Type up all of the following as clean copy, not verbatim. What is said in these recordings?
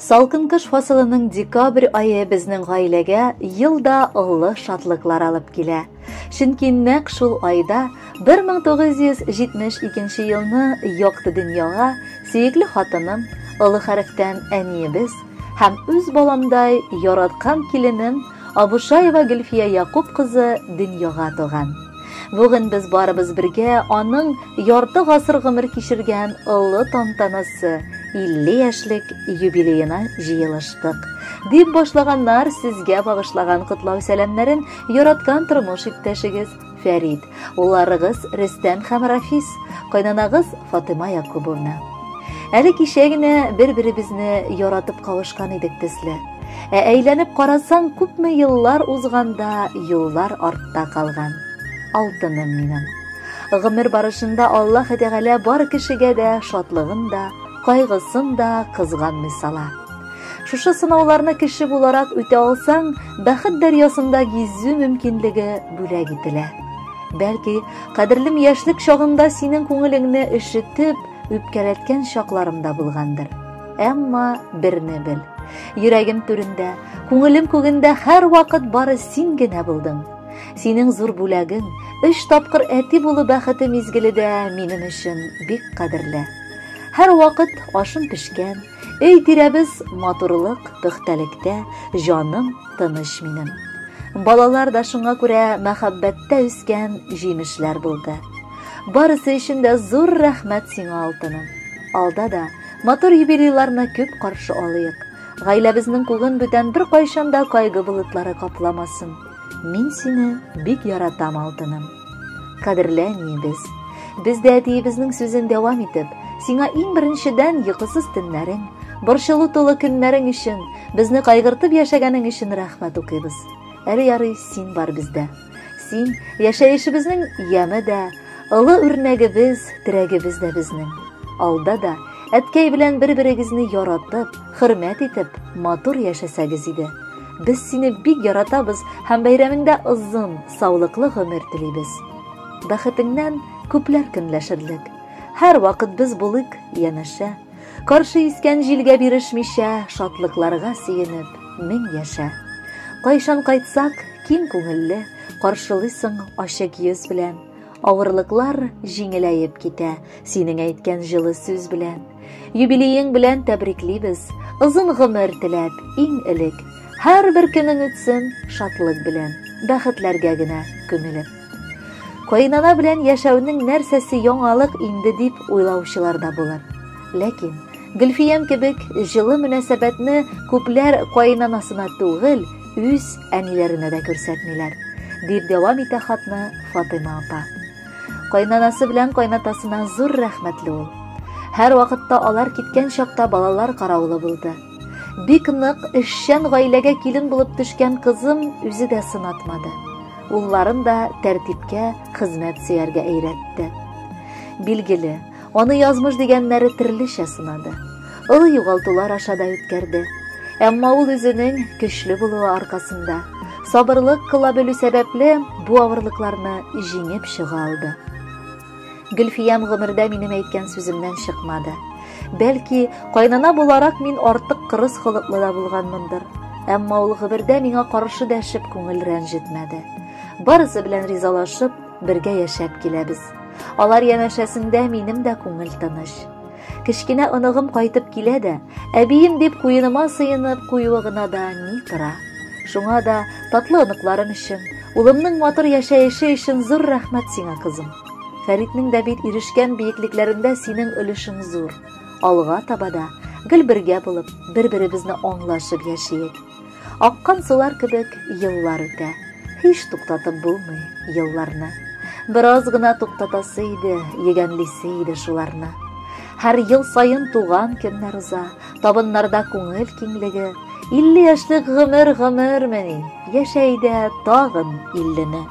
Салкын кыш фасылының декабрь ае безнең гаиләгә ел да олы шатлыклар алып килә. Чөнки нәкъ шул айда 1972 елны якты дөньяга сөекле хатыным, олы хәрефтән әниебез һәм үз баламдай яраткан киленем Абушаева Гөлфия Якуб кызы дөньяга туган. Бүген без барыбыз бергә аның ярты гасыр гомер кичергән олы тантанасы 50 яшьлек юбилеена җыелыштык. Дип башлаганнар сезгә багышлаган котлау сәламнәрен яраткан тормыш иптәшегез Фәрид, улларыгыз Рөстәм һәм Рафис, кайнанагыз Фатыйма Якубовна. Әле кичә генә бер-беребезне яратып кавышкан идек төсле. Ә әйләнеп карасаң, күпме еллар узганда юллар артта калган. Алтыным минем. Гомер барышында Аллаһ Тәгалә бар кешегә дә шатлыгын да, кайгысын да кызганмый сала. Шушы сынауларны кеше буларак үтә алсаң, бәхет дәрьясында гизү мөмкинлеге бүләк ителә. Бәлки, кадерлем яшьлек чагында синең күңелеңне өшетеп, үпкәләткән чакларым да булгандыр. Әмма берне бел. Йөрәгем түрендә, күңелем күгендә һәрвакыт бары син генә булдың. Синең зур бүләгең, өч тапкыр әти булу бәхете мизгеле дә минем өчен бик кадерле. Һәрвакыт ашым пешкән, өй тирәбез матурлык, пөхтәлектә, җаным тыныч минем. Балалар да шуңа күрә мәхәббәттә үскән җимешләр булды. Барысы өчен дә зур рәхмәт сиңа, алтыным. Алда да матур юбилейларны күп каршы алыйк. Гаиләбезнең күген бүтән беркайчан да кайгы болытлары капламасын. Мин сине бик яратам, алтыным. Кадерле әниебез, без дә әтиебезнең сүзен дәвам итеп, сиңа иң беренчедән йокысыз төннәрең, борчылу тулы көннәрең өчен, безне кайгыртып яшәгәнең өчен рәхмәт укыйбыз. Әле ярый син бар бездә. Син яшәешебезнең яме дә, олы үрнәгебез, терәгебез дә безнең. Алда да әткәй белән бер-берегезне яратып, хөрмәт итеп, матур яшәсәгез иде. Без сине бик яратабыз һәм бәйрәмеңдә озын, саулыклы гомер телибез. Бәхетеңнән күпләр көнләшерлек. Һәр вакыт без булыйк янәшә. Каршы искән җилгә бирешмичә, шатлыкларга сөенеп, мең яшә. Кайчан кайтсак, киң күңелле, каршылыйсың ачык йөз белән. Авырлыклар җиңеләеп китә, синең әйткән җылы сүз белән. Юбилеең белән тәбриклибез, озын гомер теләп, иң элек. Һәрбер көнең үтсен шатлык белән, бәхетләргә генә күмелеп. Каенана белән яшәүнең нәрсәсе яңалык инде дип уйлаучылар да булыр. Ләкин Гөлфиям кебек җылы мөнәсәбәтне күпләр каенанасына түгел, үз әниләренә дә күрсәтмиләр, дип дәвам итә хатны Фатыйма апа. Кайнанасы белән кайнатасына зур рәхмәтле ул. Һәр вакытта алар киткән чакта балалар караулы булды. Бик нык эшчән гаиләгә килен булып төшкән кызым үзе дә сынатмады. Улларын да тәртипкә, хезмәт сөяргә өйрәтте. Билгеле, аны язмыш дигәннәре төрлечә сынады. Олы югалтулар аша да үткәрде. Әмма ул үзенең көчле булуы аркасында, сабырлык кыла белү сәбәпле, бу авырлыкларны җиңеп чыга алды. Гөлфиям гомердә минем әйткән сүземнән чыкмады. Бәлки, кайнана буларак мин артык кырыс холыклы да булганмындыр. Әмма ул гомердә миңа каршы дәшеп күңел рәнҗетмәде. Барысы белән ризалашып, бергә яшәп киләбез. Алар янәшәсендә минем дә күңел тыныч. Кечкенә оныгым кайтып килә дә, әбием дип куеныма сыенып куюы гына да ни тора. Шуңа да татлы оныкларым өчен, улымның матур яшәеше өчен зур рәхмәт сиңа, кызым. Фәритнең дә бит ирешкән биеклекләрендә синең өлешең зур. Алга таба да гел бергә булып, бер-беребезне аңлашып яшиек. Аккан сулар кебек еллар үтә. Һич туктатып булмый елларны. Бераз гына туктатасы иде, йөгәнлисе иде шуларны. Һәр ел саен туган көннәр уза, табыннарда күңел киңлеге. 50 яшьлек гомер гомермени, яшә әйдә тагын 50-не.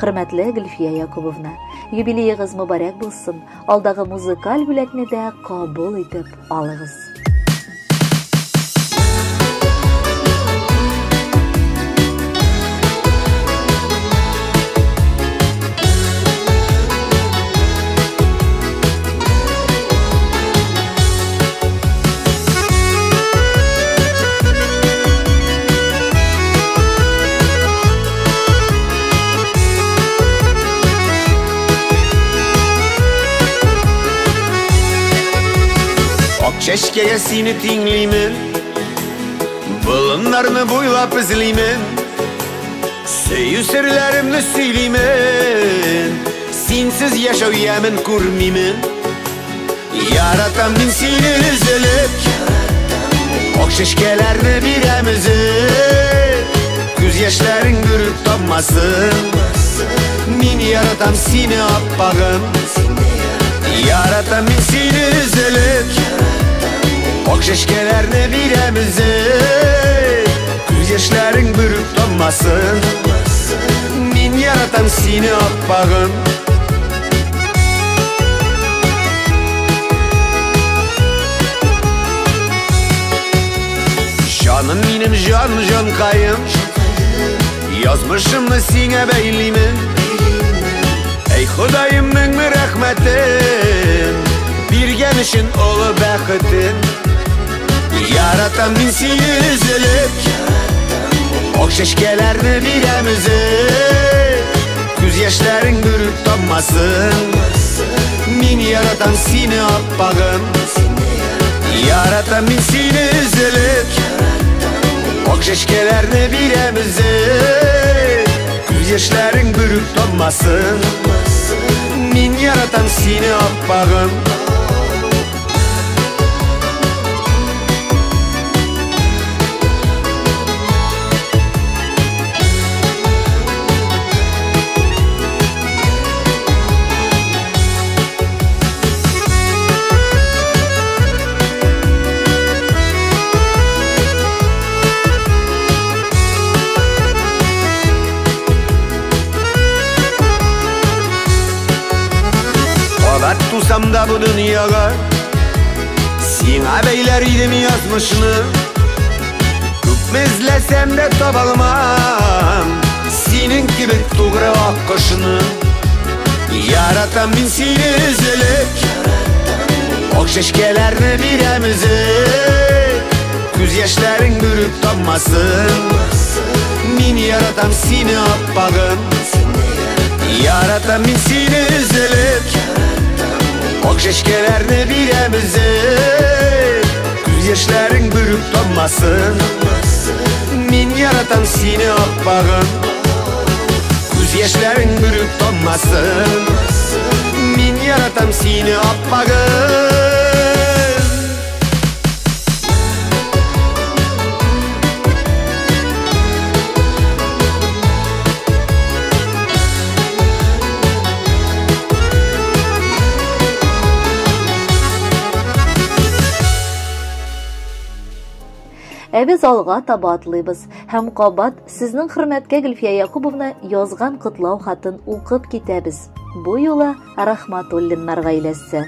Хөрмәтле Гөлфия Якубовна, юбилеегыз мөбарәк булсын. Алдагы музыкаль бүләкне дә кабул итеп алыгыз. Чәчкәгә сине тиңлимен, болыннарны буйлап эзлимен, сөю серләремне сөйлимен, синсез яшәү ямен күрмимен. Яратам мин сине өзелеп, ак чәчкәләрне бирәм өзеп, күз яшьләрең бөреп таммасын. Мин яратам сине, аппагым. Яратам мин сине өзелеп, ак чәчкәләрне бирәм өзеп, күз яшьләрең бөреп таммасын. Мин яратам сине, аппагым. Җаным минем, җан, җанкаем, язмышымны сиңа бәйлимен. Эй, Ходаем, мең рәхмәтем, биргән өчен олы бәхетен. Яратам мин сине өзелеп, ак чәчкәләрне бирәм өзеп, күз яшьләрең бөреп таммасын. Мин яратам сине, аппагым. Яратам мин сине өзелеп, ак чәчкәләрне бирәм өзеп, күз яшьләрең бөреп таммасын. Мин яратам сине, аппагым. Тусам да бу дөньяга, сиңа бәйләр идем язмышны. Күпме эзләсәм дә таба алмам синең кебек тугры аккошны. Яратам мин сине өзелеп, ак чәчкәләрне бирәм өзеп, күз яшьләрең бөреп таммасын. Мин яратам сине, аппагым. Яратам мин сине өзелеп, ак чәчкәләрне бирәм өзеп, күз яшьләрең бөреп таммасын. Мин яратам сине, аппагым. Күз яшьләрең бөреп таммасын. Мин яратам сине, аппагым. Ә без алга таба атлыйбыз һәм кабат сезнең хөрмәткә Гөлфия Якубовна язган котлау хатын укып китәбез. Бу юлы Рахматуллиннар гаиләсе.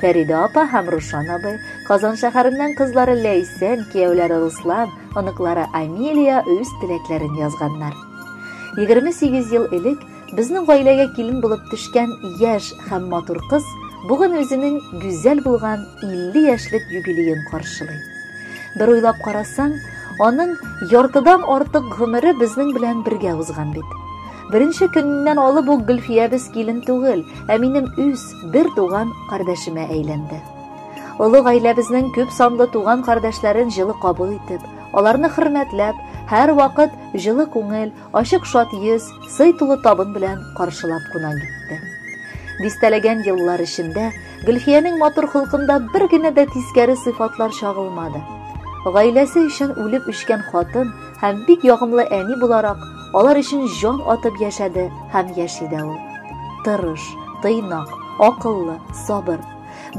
Фәридә апа һәм Рушан абый, Казан шәһәреннән кызлары Ләйсән, кияүләре Руслан, оныклары Амелия үз теләкләрен язганнар. 28 ел элек безнең гаиләгә килен булып төшкән яшь һәм матур кыз бүген үзенең гүзәл булган 50 яшьлек юбилеен каршылый. Бер уйлап карасаң, аның яртыдан артык гомере безнең белән бергә узган бит. Беренче көннән алып ук Гөлфиябез килен түгел, ә минем үз бер туган кардәшемә әйләнде. Олы гаиләбезнең күп санлы туган кардәшләрен җылы кабул итеп, аларны хөрмәтләп, һәр вакыт җылы күңел, ачык шат йөз, сый тулы табын белән каршылап кунак итте. Дистәләгән еллар эчендә Гөлфиянең матур холкында бер генә дә тискәре сыйфатлар чагылмады. Гаиләсе өчен үлеп үчкән хатын һәм бик ягымлы әни буларак, алар өчен җан атып яшәде һәм яши дә ул. Тырыш, тыйнак, акыллы, сабыр.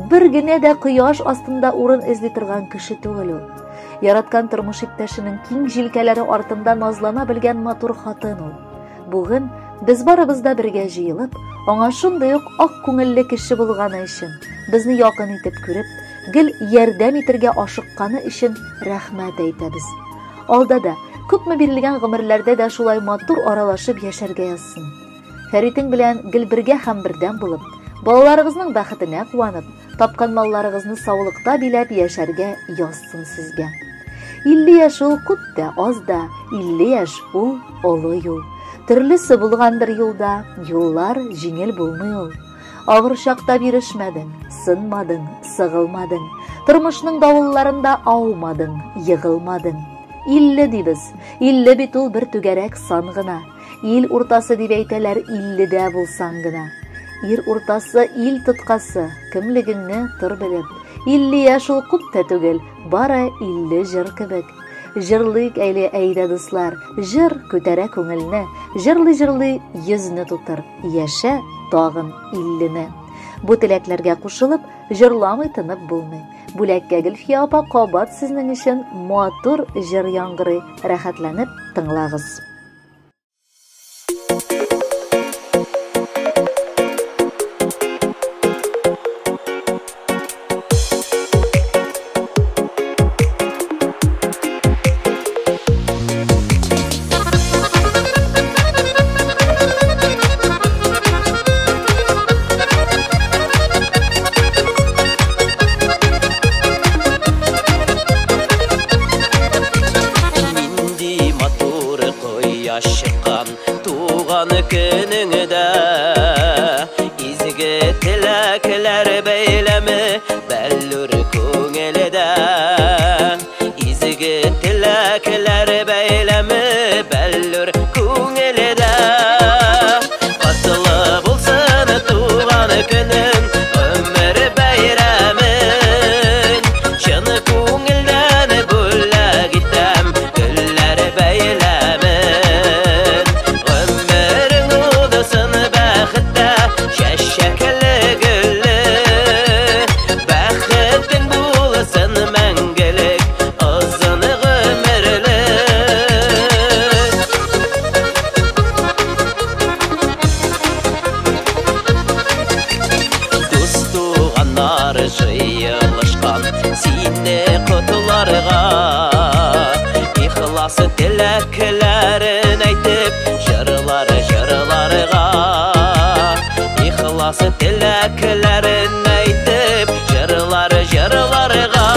Бер генә дә кояш астында урын эзли торган кеше түгел ул. Яраткан тормыш иптәшенең киң җилкәләре артында назлана белгән матур хатын ул. Бүген без барыбыз да бергә җыелып, аңа шундый ук ак күңелле кеше булганы өчен, безне якын итеп күреп, гел ярдәм итергә ашыкканы өчен рәхмәт әйтәбез. Алда да, күпме бирелгән гомерләрдә дә шулай матур аралашып яшәргә язсын. Фәритең белән гел бергә һәм бердәм булып, балаларыгызның бәхетенә куанып, тапкан малларыгызны саулыкта биләп яшәргә язсын сезгә. 50 яшь ул күп тә, аз да, 50 яшь ул олы юл. Төрлесе булгандыр юлда, юллар җиңел булмый ул. Авыр чакта бирешмәдең, сынмадың, сыгылмадың. Тормышның давылларында аумадың, егылмадың. 50 дибез. 50 бит ул бер түгәрәк сан гына. Ил уртасы дип әйтәләр 50дә булсаң гына. Ир уртасы, ил тоткасы, кемлегеңне тор белеп. 50 яшь ул күп тә түгел, бары 50 җыр кебек. Җырлыйк әле, әйдә, дуслар, җыр күтәрә күңелне, җырлый-җырлый йөзне тутыр, яшә тагын 50-не. Бу теләкләргә кушылып, җырламый тынып булмый. Бүләккә Гөлфия апа кабат сезнең өчен матур җыр яңгырый, рәхәтләнеп тыңлагыз. Нинди матур кояш чыккан туган көнеңдә, изге теләкләр бәйләме бәллүр күңелдә. Изге теләкләр бәйләме бәллүр күңелдә. Котлы булсын туган көнең, гомер бәйрәмең. Чын күңелдән бүләк итәм гөлләр бәйләмен. Гомерең узсын бәхеттә, чәчәкле гөлле. Бәхетең булсын мәңгелек, озын гомерле. Дус туганнар җыелышкан сине котларга, ихлас теләкләрен әйтеп, җырлар җырларга. Ихлас теләкләрен әйтеп, җырлар җырларга.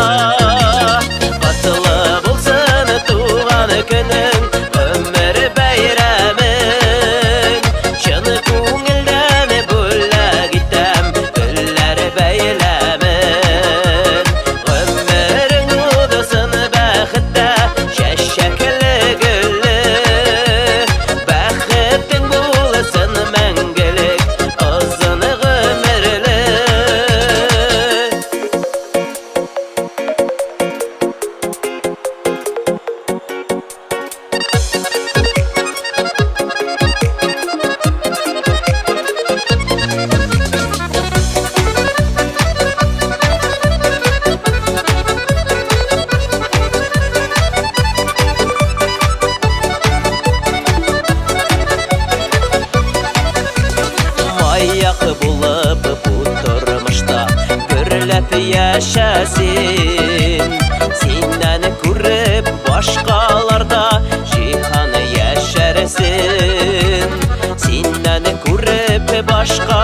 Котлы булсын туган көнең, гомер бәйрәмең. Чын күңелдән бүләк итәм гөлләр бәйләмен. Гомерең узсын бәхеттә, чәчәкле гөлле. Бәхетең булсын мәңгелек, озын гомерле. Маяк булып бу тормышта гөрләп яшәсен. Синнән күреп башкаларда җиһан яшәрсен. Синнән күреп башка